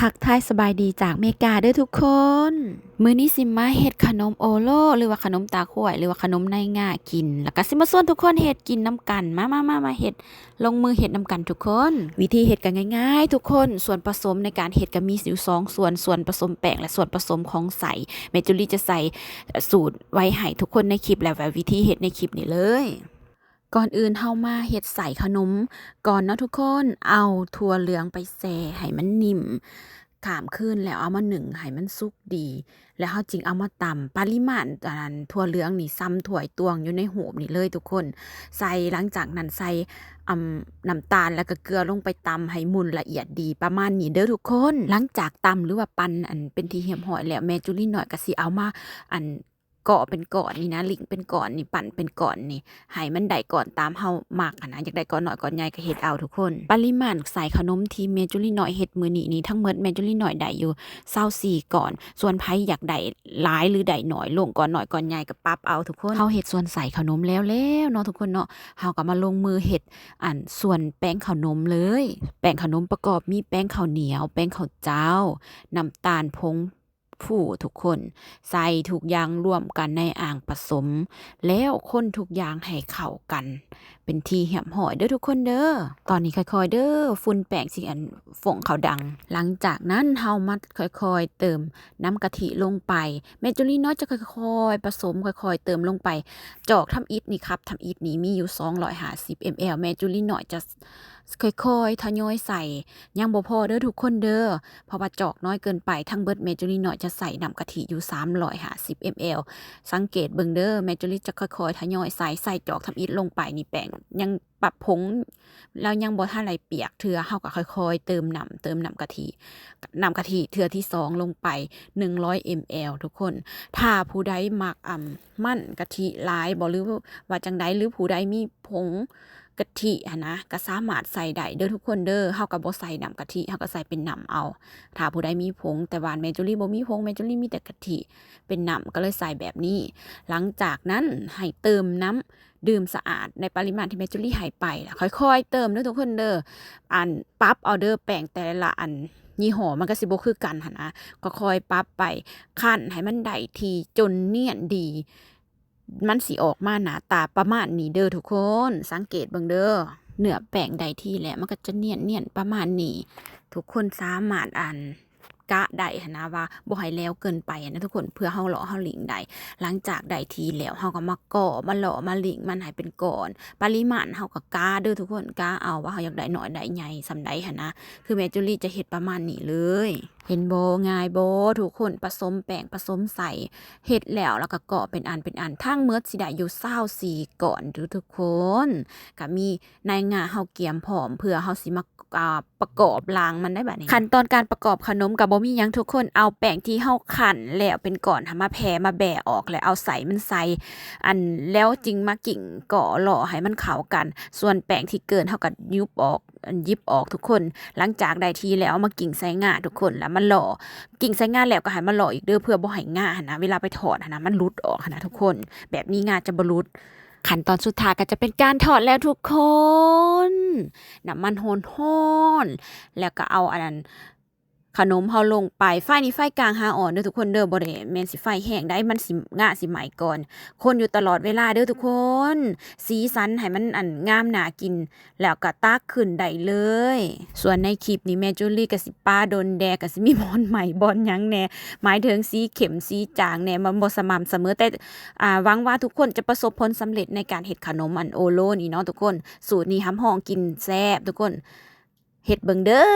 ທັກທາຍສະບາຍດີຈາກເມກາເດີ້ທຸກຄົນ. ມື້ນີ້ຊິມາເຮັດຂະໜົມໂອໂລ ຫຼືວ່າຂະໜົມຕາຂວາຍ ຫຼືວ່າຂະໜົມໃນງາກິນ ແລ້ວກໍຊິມາຊວນທຸກຄົນເຮັດກິນນຳກັນ. ມາໆໆ ມາເຮັດ ລົງມືເຮັດນຳກັນທຸກຄົນ. ວິທີເຮັດກໍງ່າຍໆທຸກຄົນ. ສ່ວນປະສົມໃນການເຮັດກໍມີຢູ່ສອງສ່ວນ, ສ່ວນປະສົມແປ້ງ ແລະ ສ່ວນປະສົມຂອງໃສ. ແມ່ຈູລີຈະໃສ່ສູດໄວ້ໃຫ້ທຸກຄົນໃນຄລິບ ແລະ ວິທີເຮັດໃນຄລິບນີ້ເລີຍ. ກ່ອນອື່ນເຮົາມາເຮັດໃສຂະໜົມກ່ອນເນາະທຸກຄົນ. ເອົາຖົ່ວເຫຼືອງໄປແຊ່ໃຫ້ມັນນິ້ມ ຂ້າມຄືນ ແລ້ວເອົາມາໜຶ້ງໃຫ້ມັນສຸກດີ ແລ້ວເຮົາຈຶ່ງເອົາມາຕຳ. ປະລິມານ ອັນ ຖົ່ວເຫຼືອງນີ້ສ່ຳຖ້ວຍຕວງຢູ່ໃນຮູບນີ້ເລີຍທຸກຄົນ. ໃສ່ ຫຼັງຈາກນັ້ນໃສ່ ອຳ ນ້ຳຕານ ແລ້ວກໍເກືອລົງໄປຕຳໃຫ້ໝຸ່ນລະອຽດດີ ປະມານນີ້ເດີ້ທຸກຄົນ. ຫຼັງຈາກຕຳ ຫຼືວ່າປັ່ນ ອັນ ເປັນທີ່ຮຽບຮ້ອຍແລ້ວ ແມ່ຈູລີນ້ອຍກໍຊິເອົາມາ ອັນ ເກາະເປັນກ້ອນນີ້ນະ ລິ້ງເປັນກ້ອນນີ້ ປັ່ນເປັນກ້ອນນີ້ ໃຫ້ມັນໄດ້ກ້ອນຕາມເຮົາມັກຫັ້ນນະ. ຢາກໄດ້ກ້ອນນ້ອຍກ້ອນໃຫຍ່ກໍເຮັດເອົາທຸກຄົນ. ປະລິມານໃສ່ຂະໜົມທີ່ແມ່ຈູລີນ້ອຍເຮັດມື້ນີ້ນີ້ ທັງໝົດແມ່ຈູລີນ້ອຍໄດ້ຢູ່ຊາວສີ່ກ້ອນ. ສ່ວນໃຜຢາກໄດ້ຫຼາຍ ຫຼື ໄດ້ໜ້ອຍລົງ ກ້ອນນ້ອຍກ້ອນໃຫຍ່ກໍປັບເອົາທຸກຄົນ. ເຮົາເຮັດສ່ວນໃສ່ຂະໜົມແລ້ວແລ້ວເນາະທຸກຄົນເນາະ. ເຮົາກໍມາລົງມືເຮັດ ອັນ ສ່ວນແປ້ງເຂົ້າໜົມເລີຍ. ແປ້ງເຂົ້າໜົມປະກອບມີແປ້ງເຂົ້າໜຽວ, ແປ້ງເຂົ້າເຈົ້າ, ນ້ຳຕານ, ຜົງ ຜູ້ທຸກຄົນ ໃສ່ທຸກຢ່າງລວມກັນໃນອ່າງປະສົມ ແລ້ວຄົນທຸກຢ່າງໃຫ້ເຂົ້າກັນເປັນທີ່ຮຽບຮ້ອຍເດີ້ທຸກຄົນເດີ້. ຕອນນີ້ຄ່ອຍໆເດີ້ ຝຸ່ນແປ້ງຊິອັນຟົ້ງເຂົ້າດັງ. ຫຼັງຈາກນັ້ນເຮົາມາຄ່ອຍໆເຕີມນ້ຳກະທິລົງໄປ. ແມ່ຈູລີນ້ອຍຈະຄ່ອຍໆປະສົມ ຄ່ອຍໆເຕີມລົງໄປ. ຈອກທຳອິດນີ້ ຄັບທຳອິດນີ້ມີຢູ່ສອງຮ້ອຍຫ້າສິບເອັມແອລ ແມ່ຈູລີນ້ອຍຈະ ຄ່ອຍໆທະຍອຍໃສ່ ຍັງບໍ່ພໍເດີ້ທຸກຄົນເດີ້ ເພາະວ່າຈອກນ້ອຍເກີນໄປ. ທັງເບິດແມ່ຈູລີນ້ອຍຈະໃສ່ນ້ຳກະທິຢູ່ສາມຮ້ອຍຫ້າສິບເອັມແອລ. ສັງເກດເບິ່ງເດີ້ ແມ່ຈູລີຈະຄ່ອຍໆທະຍອຍໃສ່ ໃສ່ຈອກທຳອິດລົງໄປນີ້ ແປ້ງຍັງປັບຜົງ ແລ້ວຍັງບໍ່ທັນໄດ້ປຽກເທື່ອ ເຮົາກໍຄ່ອຍໆເຕີມນ້ຳ ເຕີມນ້ຳກະທິ ນ້ຳກະທິເທື່ອທີສອງລົງໄປ ໜຶ່ງຮ້ອຍເອັມແອລ ທຸກຄົນ. ຖ້າຜູ້ໃດມັກ ອຳ ມັນກະທິຫຼາຍບໍ່ ຫຼືວ່າຈັ່ງໃດ ຫຼືຜູ້ໃດມີຜົງກະທິຫັ້ນນະ ກໍສາມາດໃສ່ໄດ້ເດີ້ທຸກຄົນເດີ້. ເຮົາກໍບໍ່ໃສ່ນ້ຳກະທິ ເຮົາກໍໃສ່ເປັນນ້ຳເອົາ ຖ້າຜູ້ໃດມີຜົງ. ແຕ່ວ່າແມ່ຈູລີບໍ່ມີຜົງ ແມ່ຈູລີມີແຕ່ກະທິເປັນນ້ຳ ກໍເລີຍໃສ່ແບບນີ້. ຫຼັງຈາກນັ້ນໃຫ້ເຕີມນ້ຳດື່ມສະອາດໃນປະລິມານທີ່ແມ່ຈູລີໃຫ້ໄປ ແລ້ວຄ່ອຍໆເຕີມເດີ້ທຸກຄົນເດີ້. ອັນ ປັບເອົາເດີ້ ແປ້ງແຕ່ລະອັນຍີ່ຫໍ້ມັນກໍຊິບໍ່ຄືກັນຫັ້ນນະ ກໍຄ່ອຍປັບໄປ ຄັ້ນໃຫ້ມັນໄດ້ທີ່ຈົນນຽນດີ ມັນຊິອອກມາໜ້າຕາປະມານນີ້ເດີ້ທຸກຄົນ. ສັງເກດເບິ່ງເດີ້ ເນື້ອແປ້ງໄດ້ທີ່ແລ້ວ ມັນກໍຈະນຽນໆປະມານນີ້. ທຸກຄົນສາມາດ ອັນ ກະໄດ້ຫັ້ນນະ ວ່າບໍ່ໃຫ້ແຫຼວເກີນໄປຫັ້ນນະທຸກຄົນ ເພື່ອເຮົາເລາະເຮົາລິ້ງໄດ້. ຫຼັງຈາກໄດ້ທີ່ແລ້ວ ເຮົາກໍມາເກາະ ມາເລາະ ມາລິ້ງມັນໃຫ້ເປັນກ້ອນ. ປະລິມານເຮົາກໍກະເດີ້ທຸກຄົນ ກະເອົາວ່າເຮົາຢາກໄດ້ໜ້ອຍໄດ້ໃຫຍ່ສ່ຳໃດຫັ້ນນະ. ຄືແມ່ຈູລີຈະເຮັດປະມານນີ້ເລີຍ. ເຫັນບໍ່? ງ່າຍບໍ່ທຸກຄົນ? ປະສົມແປ້ງ ປະສົມໃສ່ ເຮັດແລ້ວ ແລ້ວກໍເກາະເປັນອັນເປັນອັນ. ທັງໝົດຊິໄດ້ຢູ່ຊາວສີ່ກ້ອນເດີ້ທຸກຄົນ. ກໍມີໃນງາເຮົາກຽມພ້ອມ ເພື່ອເຮົາຊິມາ ອ່າ ປະກອບຫຼັງມັນໄດ້ບາດນີ້. ຂັ້ນຕອນການປະກອບຂະໜົມກໍບໍ່ມີຫຍັງທຸກຄົນ ເອົາແປ້ງທີ່ເຮົາຄັ້ນແລ້ວເປັນກ້ອນຫັ້ນມາແຜ່ມາແບະອອກ ແລ້ວເອົາໄສ້ມັນໃສ່ ອັນ ແລ້ວຈຶ່ງມາກິ້ງເກາະເລາະໃຫ້ມັນເຂົ້າກັນ. ສ່ວນແປ້ງທີ່ເກີນເຮົາກໍຢຸບອອກ ອັນ ຫຍິບອອກທຸກຄົນ. ຫຼັງຈາກໄດ້ທີ່ແລ້ວ ເອົາມາກິ້ງໃສ່ງາທຸກຄົນ ແລ້ວມາເລາະ ກິ້ງໃສ່ງາແລ້ວກໍໃຫ້ມາເລາະອີກເດີ້ ເພື່ອບໍ່ໃຫ້ງາຫັ້ນນະ ເວລາໄປທອດຫັ້ນນະ ມັນຫຼຸດອອກຫັ້ນນະທຸກຄົນ. ແບບນີ້ງາຈະບໍ່ຫຼຸດ. ຂັ້ນຕອນສຸດທ້າຍກໍຈະເປັນການທອດແລ້ວທຸກຄົນ. ນ້ຳມັນຮ້ອນໆ ແລ້ວກໍເອົາອັນນັ້ນ ຂະໜົມເຮົາລົງໄປ. ໄຟນີ້ໄຟກາງຫາອ່ອນເດີ້ທຸກຄົນເດີ້ ບໍ່ໄດ້ແມ່ນຊິໄຟແຮງໃດ໋ ມັນຊິ ງາຊິໄໝ້ກ່ອນ. ຄົນຢູ່ຕະຫຼອດເວລາເດີ້ທຸກຄົນ ສີສັນໃຫ້ມັນ ອັນ ງາມໜ້າກິນ ແລ້ວກໍຕັກຂຶ້ນໄດ້ເລີຍ. ສ່ວນໃນຄລິບນີ້ແມ່ຈູລີກໍຊິປາດົນແດ່ ກໍຊິມີບ່ອນໄໝ້ບ່ອນຫຍັງແດ່ ໝາຍເຖິງສີເຂັ້ມສີຈາງແດ່ ມັນບໍ່ສະໝ່ຳສະເໝີ ແຕ່ ອາ ຫວັງວ່າທຸກຄົນຈະປະສົບຜົນສຳເລັດໃນການເຮັດຂະໜົມອັນໂອໂລນີ້ເນາະທຸກຄົນ. ສູດນີ້ຮັບຮອງກິນແຊບທຸກຄົນ ເຮັດເບິ່ງເດີ້.